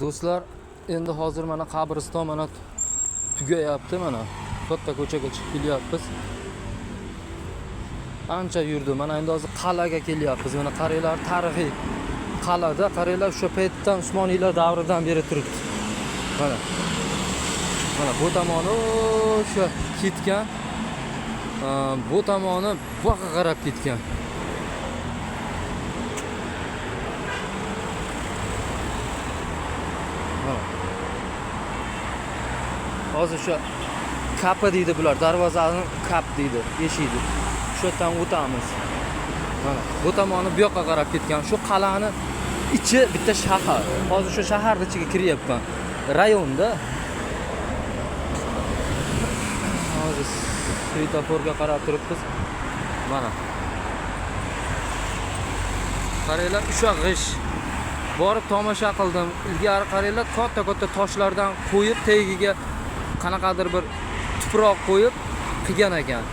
Do'stlar, endi hozir mana qabriston mana tugayapti mana. Katta ko'chaga chiqib kelyapmiz. Ancha yurdim. Mana endi hozir qal'aga kelyapmiz. Mana qaranglar, tarixiy qal'ada qaranglar, o'sha paytdan Usmoniylar davridan beri turibdi. Mana. Mana bu tomoni o'sha ketgan. Bu tomoni bu yoqqa qarab ketgan. Mana. Hozir o'sha kapi deydi bular, darvozani kap deydi, eshikni. Shu yerdan o'tamiz. Mana bu tomoni bu yoqqa qarab ketgan. Shu qal'ani ichi bitta shahar. Hozir shu shaharning ichiga kiryapman. Rayonda. Hozir svetoforga qarab turibmiz. Mana. Qaranglar, o'sha g'ish. Borib tomosha qildim. Ilgari qaranglar, katta-katta toshlardan qo'yib tagiga qanaqadir bir tuproq qo'yib qilgan ekan.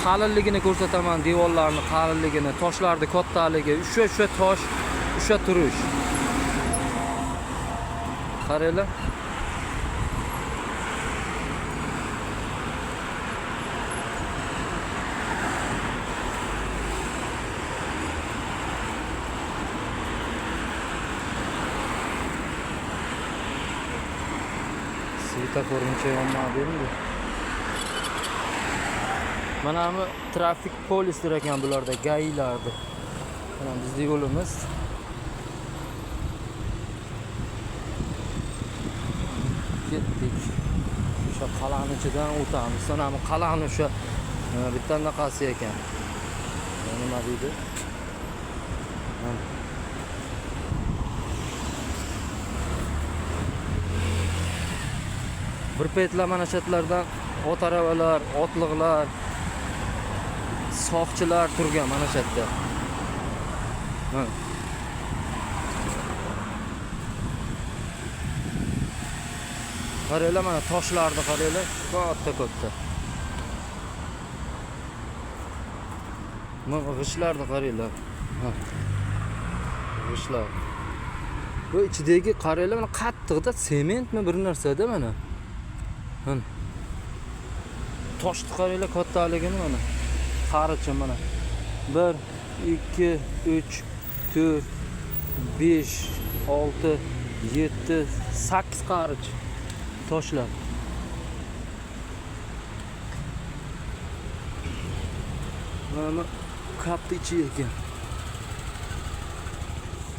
Qalinligini ko'rsataman, devorlarni qalinligini, toshlarni kattaligi, o'sha tosh, o'sha turish. Qaranglar. Svetofor uncha yonmadi endi. Mana bu trafik polisdir ekan bularda, GAIlardi. Mana bizning yo'limiz. Ketdik. O'sha qal'ani ichidan o'tamiz. Mana bu qal'ani o'sha bitta anaqasi ekan. Nima deydi? Mana. Bir paytlar mana shu yerlardan ot aravalar, otliqlar, soqchilar turgan mana shu yerda. Mana. Qaranglar mana toshlarni qaranglar, katta-katta. Mana g'ishlarni qaranglar. Ha. G'ishlar. Bu ichidagi qaranglar mana qattiqda sementmi bir narsada mana. Mana. Toshni qaranglar kattaligini mana. Qarichi mana. 1 2 3 4 5 6 7 8 qarich toshlar. Mana kapni ichi ekan.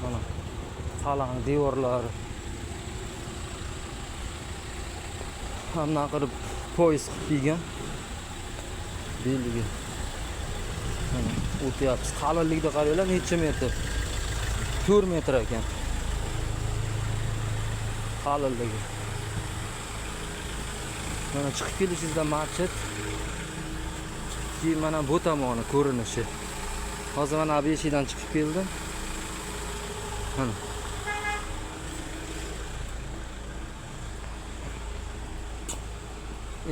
Mana qal'aning devorlari. Hamma qilib poyez qilib kiygan. Belgi. Mana o'tyapmiz. Qalinlikda qaranglar necha metr? 4 metr ekan. Qalinligi. Mana chiqib kelishingizda masjid. Keyin mana bu tomoni ko'rinishi. Hozir mana bu eshikdan chiqib keldim. Mana.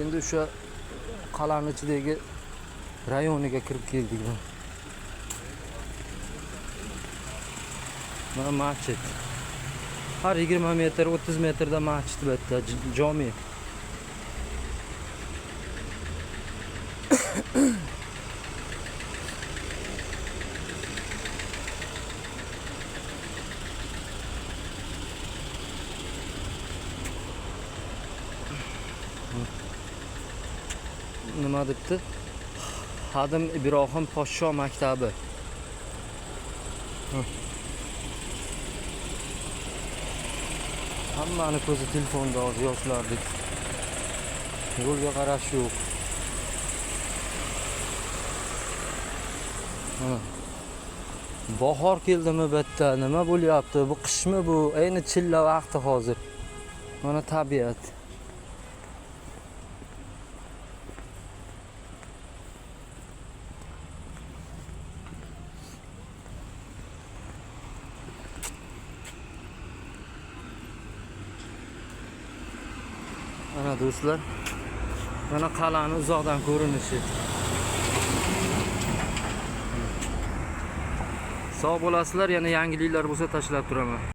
Endi o'sha qal'aning ichidagi rayoniga kirib keldik. Mana masjid. Har 20 metr, 30 metrda masjid bu yerda, jami. Nima debdi? Hadim Ibrohim Poshsho maktabi. Hammani ko'zi telefonda hozir yoshlardek. Yo'lga qarash yo'q. Mana. Bahor keldimi bu yerda? Nima bo'lyapti? Bu qishmi bu? Ayni chilla vaqti hozir. Mana tabiat. Mana do'stlar, mana qal'ani uzoqdan ko'rinishi. Sog' bo'lasizlar, yana yangiliklar bo'lsa tashlab turaman.